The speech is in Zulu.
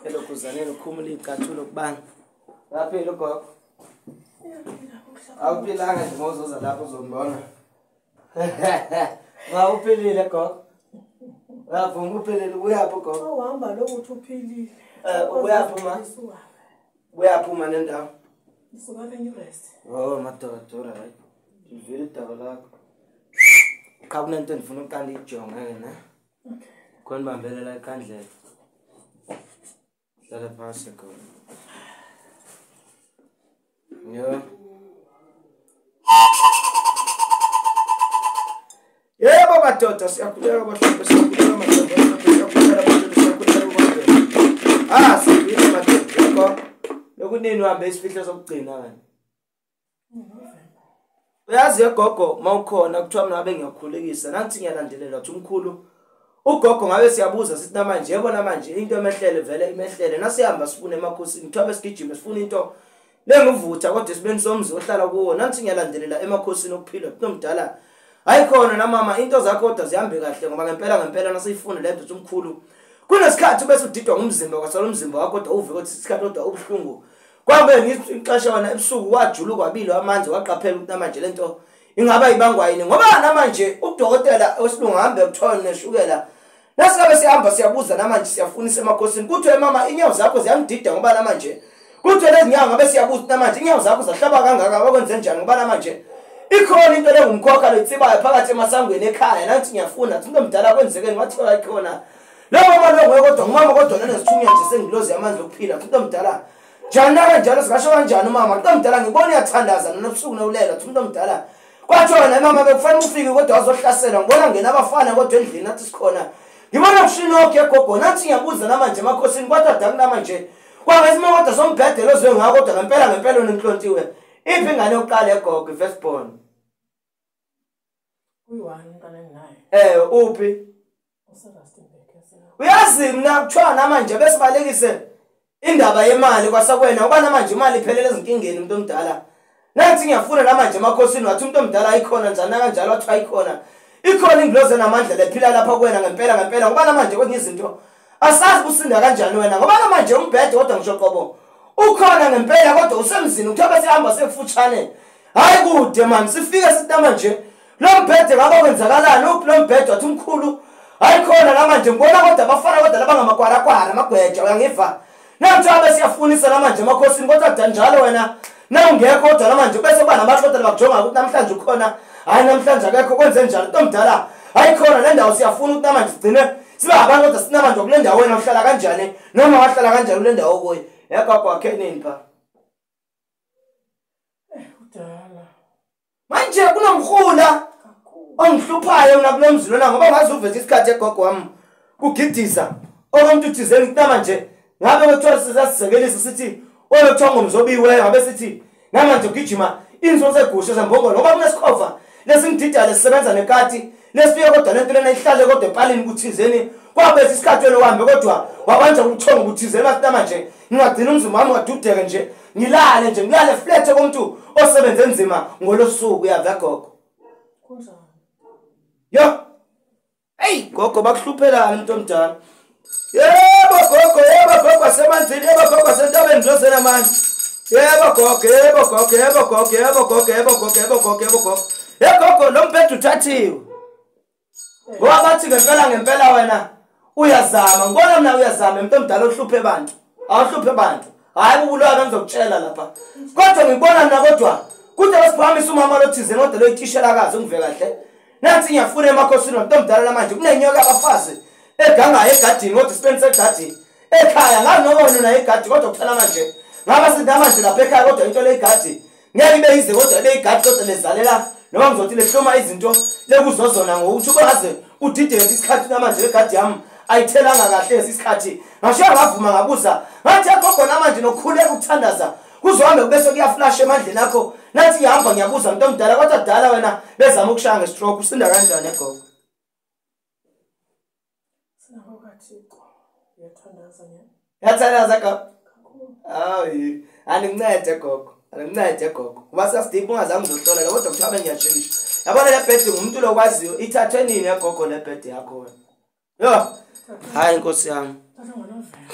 Elokuzaneni ukhumula iy'cathulo kubani. Uyaphila ugogo? Awuphilanga nje ngozoza lapho uzombona. Uphilile gogo? Uyavuma uphilile, uyaphi gogo? Uhamba lokuthi uphilile. Uyaphi ma? Uyaphi uma nendawo? Ngisuka eNewrest. Oh madoda, alright. Ngivile idaba lakho. Cha kunento endifuna uqala ijonge ke ne. Okay. Khona bambelela ikhandlela. Hlala phansi gogo. Yo. Yebo madoda, siyakhuleka bahluphe, siyakhuleka madoda, siyakhuleka madoda, siyakhuleka madoda. Ah, sivile madoda, yebo. Lokunini uhambe isifihlo sokugcina wena. Uyazi gogo mawukhona kuthiwa mina ngabe ngiyakhulekisa, nanti ngiyalandelela uthi umkhulu ugogo ngabe siyabuza sithi namanje yebo namanje into emehlele vele imehlele nasihamba sifuna emakhosini kuthiwa besigijima sifuna into lengivutha kodwa isibeni somzi ohlala kuwo nanti ngiyalandelela emakhosini okuphila kunomdala. Hayi khona namama into zakho kodwa zihambe kahle ngoba ngempela ngempela nasiyifuna le nto umkhulu kunesikhathi bese udidwa ngumzimba kwasala umzimba wakho kodwa uve ukuthi isikhathi kodwa ubuhlungu kwambe ngithi ixesha wena ebusuku wajuluka kwabilo amanzi waqaphela ukuthi namanje lento ingaba ibangwa yini ngoba namanje udokotela osilungu hambe kuthiwa neshukela nasikabe sihamba siyabuza namanje siyafunisa emakhosini kuthiwe mama inyawo zakho ziyangidida ngoba namanje kuthiwe lezi nyawo ngabe siyabuza namanje inyawo zakho zahlaba kangaka bakwenze njani ngoba namanje ikhona into lengumkhokha letsibayo phakathi emasangweni ekhaya nathi ngiyafuna uthi umuntu omdala kwenzekeni wathiwa ikhona lo mama lo nguye kodwa ngumama kodwa nanesithunywa nje sengilozi yamanzi okuphila uthi umuntu omdala njani nakanjalo singasho kanjani umama umuntu omdala ngibona uyathandaza nobusuku nowulela uthi umuntu omdala kwathiwa wena mama bekufanele ufike kodwa wazohlaselwa ngibona ngena abafana kodwa endlini nathi sikhona ngibona kushinoke egogo nathi ngiyabuza namanje emakhosini kwathiwa daku namanje kwangesimo kodwa sombhedelo ozwe ngako kodwa ngempela ngempela unenhlontiwe. Iphi ingane yokuqala egogo i-first born? Uyi-one umntwana enginaye. Uphi? UseRustenburg. Uyazi mina kuthiwa namanje besibalekise indaba yemali kwasakwena ngoba namanje imali iphelele ezinkingeni umuntu omdala. Nathi ngiyafuna namanje emakhosini wathi umuntu omdala ayikhona njani nakanjalo wathi ayikhona. Ikhona ingilozi enamandla lephila lapha kuwena ngempela ngempela ngoba namanje kwezinye izinto asazi kusinda kanjani wena ngoba namanje umbhede kodwa ngisho qobo ukhona ngempela kodwa usemzini kuthiwa besihamba sekufutshane hayi kude mani sifike sithi namanje lo mbhede ngabe kwenzakalani uphi lo mbhede wathi umkhulu hayi khona namanje ngibona kodwa abafana kodwa labangamakwarakwara amagweja uyangiva namthiwa besiyafunisa namanje emakhosini kodwa kuda njalo wena nawungekho kodwa namanje bese kuba nabantu kodwa bakujonga ukuthi namhlanje ukhona hayi namhlanje akekho kwenze njalo into omdala hayi khona le ndawo siyafuna ukuthi namanje sigcine sibe abantu kodwa sinamanje kule ndawo wena uhlala kanjani noma wahlala kanjani kule ndawo kuyo. Yagogo wakhe nini pha? Kudala. Manje kunomhula ongihluphayo mina kulo mzi lona ngoba ngaze uveze isikhathi egogo wami kugidisa okomuntu uthizeni ukuthi namanje ngabe kuthiwa sisasizekelisa sithi olokuthiwa ngomzobiweyo ngabe sithi namanje ugijima inzo zegusha zembongolo ngoba kunesikhova lesingidida lesisebenza nekati lesifike kodwa lento lena ihlale kodwa epalini kuthizeni kwabese isikhathi wena uhambe kodwa wabanjwa ubuthongo buthizeni bathi namanje ngingagcina umzimba wami wadudeke nje ngilale nje ngilale flat komuntu osebenze nzima ngolosuku uyava gogo. Kunjani? Yo. Hey gogo bakuhluphelana umuntu omdala. Yebo gogo, yebo gogo semanzini, yebo gogo sentabeni ndozela manje. Yebo gogo, yebo gogo, yebo gogo, yebo gogo, yebo gogo, yebo gogo, yebo gogo. Yebo gogo lo mbhede uthathiwe. Ngoba bathi ngempela ngempela wena uyazama, ngibona mina uyazama umuntu omdala ohluphe abantu. Awuhluphe abantu. Hayi ubulwa ngizokutshela lapha. Kodwa ngibona mina kodwa kude basiphakamisa umama lothize kodwa loyithishelakazi ungive kahle. Nathi ngiyafuna emakhosini umuntu omdala namanje kunenyoka abafazi egangayo egadini kodwa isibeni segadini ekhaya ngazi noma wena unayo igadi kodwa kuthana manje ngaba sinamanje lapha ekhaya kodwa into le igadi ngeke ibe yize kodwa ibe igadi kodwa lezalela noma ngizothi lehloma izinto lekuzozona ngokuthi ungaze udideke isikhathi namanje legadi yami ayithelanga kahle isikhathi ngashiya ngavuma ngabuza ngathi gogo namanje nokukhuleka ukuthandaza kuzohambe bese kuyaflash emandleni akho nathi ngihamba ngiyabuza umuntu omdala kodwa dala wena bezama ukushaya ngestroke usinda kanjani egogo? Sinako kaThixo. Ngiyathandaza nyana. Yathandaza gogo. Kakhulu. Hayi, angincede gogo. Angincede gogo. Kuba sasidipha ungazange uzohlola kodwa kuthiwa bengiyashintsha. Yabona le bhedi ngumuntu lokwaziyo ithathwe nini egogo le bhedi yakho wena? Yo. Hayi Nkosi yami. Thatha ngoNovemba.